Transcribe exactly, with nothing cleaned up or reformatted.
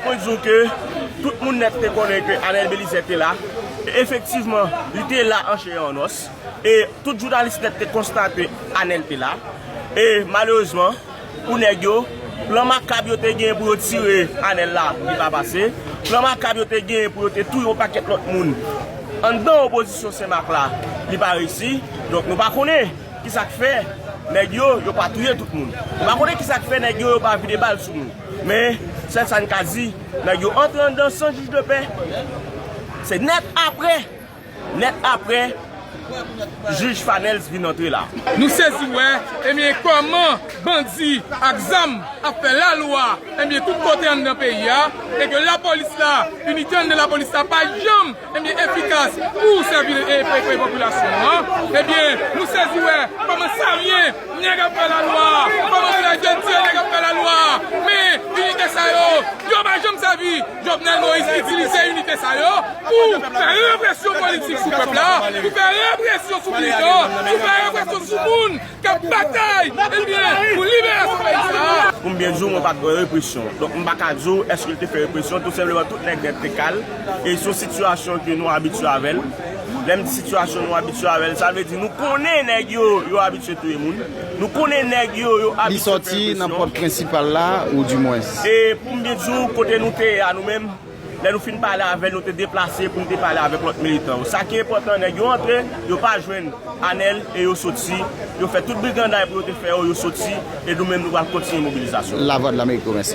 Mwen di w ke tout moun nèt te konnen ke Anèl Belizè te la. E efektivman, li te la an chè e an os. E tout jounalis nèt te konstate Anèl te la. E malerezman, pou nèg yo, plan makab yo te genyen pou yo tire Anèl la, li pa pase. Plan makab yo te genyen pou yo te touye yon pakèt lòt moun anndan opozisyon Senmak la, li pa reyisi. Donk, nou pa konnen ki sa k fè nèg yo, yo pa touye tout moun. Nou pa konnen ki sa k fè nèg yo, yo pa vide bal sou moun. Men, sèl sa n ka di, nèg yo antre anndan san jij de pè. Se nèt apre, nèt apre, jij Fanel's vin antre la. Nou sezi wè, ebyen, kòman bandi ak zam ap fè lalwa, ebyen, tout kote anndan peyi a, e ke lapolis la, inite anndan lapolis la pa janm, ebyen, efikas pou sèvi, e, pou, pou popilasyon an. Ebyen, nou sezi wè kòman Savyen nèg ap fè lalwa, kòman frè Dye nèg ap fè lalwa. Men, inite sa yo, yo pa janm sèvi. Jovenel Moïse itilize inite sa yo pou fè represyon politik sou pèp la, pou fè represyon sou militan, pou fè represyon sou moun k ap batay, ebyen, pou liberasyon peyi sa a. Pou m byen di w, mwen pa t wè represyon. Donk, m pa ka di w èske l te fè represyon. Tou senpleman, tout nèg nèt te kal. E se yon sitiyasyon ke nou abitye avè l. Lè m di sitiyasyon nou abitye avè l, sa vle di nou konnen nèg yo, yo abitye touye moun. Nou konnen nèg yo, yo abitye fè represyon. Li sòti nan pòt prensipal la, ou di mwens? E pou m byen di w, kote nou te ye a nou menm, lè nou fin pale avè l, nou te deplase pou nou te pale avèk lòt militan yo. Sa ki enpòtan, nèg yo antre, yo pa jwenn Anèl e yo soti. Yo fè tout briganday pou yo te fè yo, yo soti. E nou menm, nou pral kontinye mobilizasyon. Lavwadlamerik, mèsi.